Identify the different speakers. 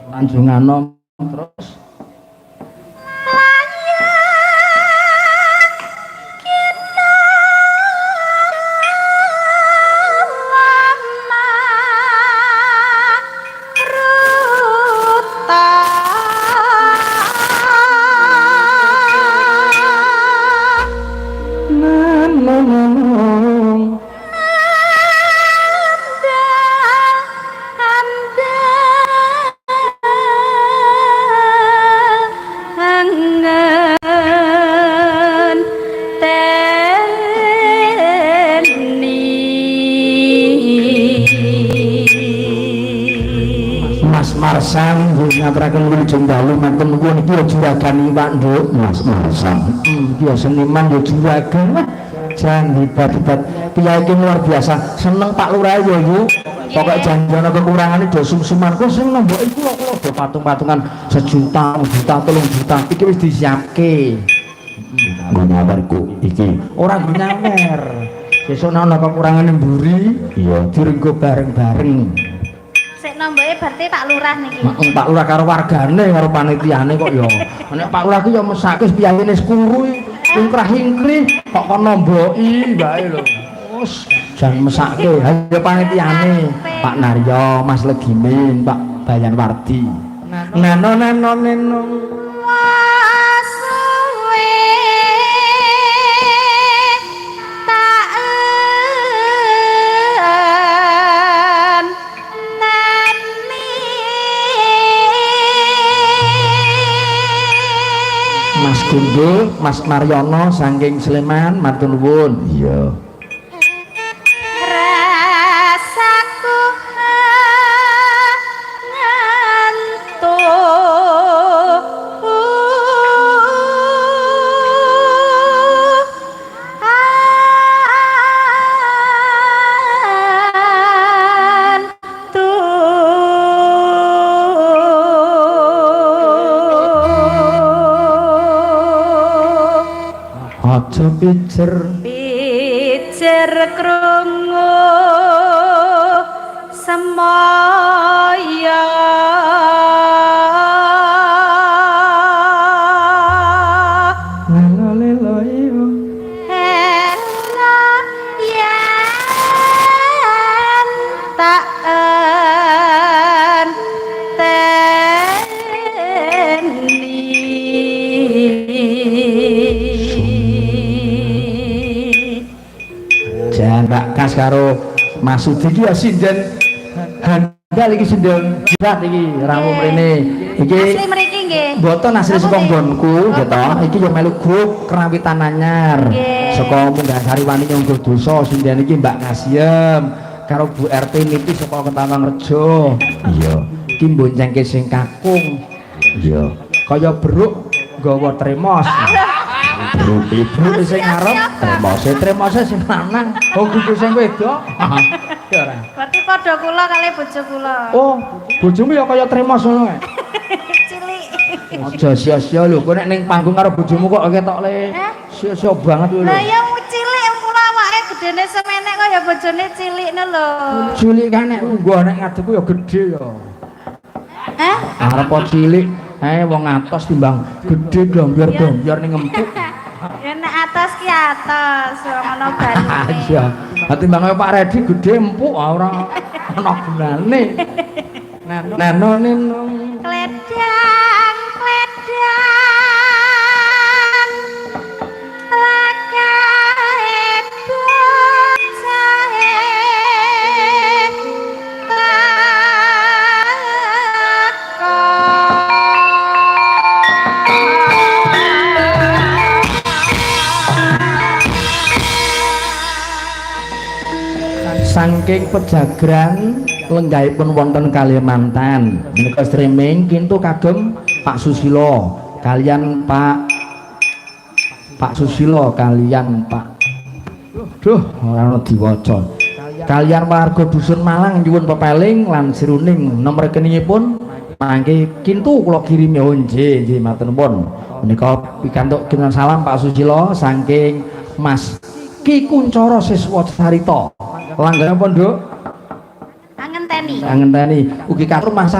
Speaker 1: Tanjunganom terus
Speaker 2: Layang kina maruta.
Speaker 1: Nanong.
Speaker 2: Angen teni.
Speaker 1: Mas Marsan nggih ngaturaken wilujeng dalu, matur nuwun. Iki ya juragan iwak, Nduk. Mas Marsan. Iki ya seniman ya juragan. Wah, jan hebat-hebat. Piye iki, luar biasa. Seneng Pak Lurah ya, Yu. Pokoke janji ana kekurangane do sumsuman. Ku sing nombok iku lho, kula do patung-patungan sejuta, juta, 3 juta. Iki wis disiapke.
Speaker 3: Nggo nyawerku iki.
Speaker 1: Ora nggo nyawer. Sesuk nek ana kekurangane mburi, direnggo bareng-bareng.
Speaker 2: Sik nomboke berarti Pak Lurah niki.
Speaker 1: Heeh, Pak Lurah karo wargane karo panitiane kok ya. Nek Pak Lurah ki ya mesake, piyayine wis kuru, ingkrah-ingkrih kok kon nomboki wae lho. Wes jan mesake. Ayo panitiane, Pak Naryo, Mas Legimin, Pak Bayan Wardi. Nano nano neno.
Speaker 2: Wasuwe tak enteni.
Speaker 1: Mas Gundul, Mas Maryono saking Sleman, matur nuwun.
Speaker 3: Iya.
Speaker 2: Rasaku ngantuk. Antuk.
Speaker 1: Aja pijer.
Speaker 2: Pijer krungu semoyo.
Speaker 1: Lelo lelo iyo.
Speaker 2: Ela yen tak enteni.
Speaker 1: Jan Mbak Kas karo Mas Sudi iki ya sinden handal iki, sinden jirat iki rawuh mrene. Iki
Speaker 2: Asli mriki nggih.
Speaker 1: Mboten, asli
Speaker 2: Apa
Speaker 1: saka
Speaker 2: nggih?
Speaker 1: nggonku gitu. Iki yo melu grup Krawitan Anyar. Saka Munggah Sariwani Nyonggo Dosa sinden iki Mbak Kasiem karo Bu RT niki saka Ketawang Rejo.
Speaker 3: Iya.
Speaker 1: Iki mboncengke sing kakung.
Speaker 3: Iya.
Speaker 1: Kaya beruk nggawa tremos.
Speaker 3: Bruki.
Speaker 1: Beruk sing ngarep, tremose tremose sing lanang. Oh, kudu sing wedok. Ya ora.
Speaker 2: Berarti padha kula kali bojo kula.
Speaker 1: Oh, bojomu ya kaya tremos ngono kae.
Speaker 2: Cilik.
Speaker 1: Aja sia-sia lho, kowe nek ning panggung karo bojomu kok ketok le.
Speaker 2: Hah?
Speaker 1: Sia-sia banget kowe lho.
Speaker 2: Lah ya cilik wong kula awake gedene semenek kok ya bojone cilik ngono lho.
Speaker 1: Cilik kan nek lungguh nek ngadepku ya gedhe ya.
Speaker 2: Hah?
Speaker 1: Arep cilik, wong atos timbang gedhe gombyor-gombyor ning empuk.
Speaker 2: Ya nek atas ki atas, wong ana balune.
Speaker 1: Iya. Lah timbang kaya Pak Redi gedhe empuk ah, ora ana gunane. Nano neno.
Speaker 2: Kledang kledang lakae bocahe takon.
Speaker 1: Saking Pejagran lenggahipun wonten Kalimantan. Menika streaming kintu kagem Pak Susilo kalian Pak Susilo kalian Pak. Duh, ora ono diwaca. Kalian warga dusun Malang nyuwun pepeling lan siruning, nomor rekeningipun mangke kintu kula kirimi. Oh nggih, nggih, matur nuwun. Menika pikantuk kiriman salam Pak Susilo saking Mas Ki Kuncoro Siswa Carita. Langganan pun, Nduk.
Speaker 2: Angenteni.
Speaker 1: Angenteni. Ugi katur Mas.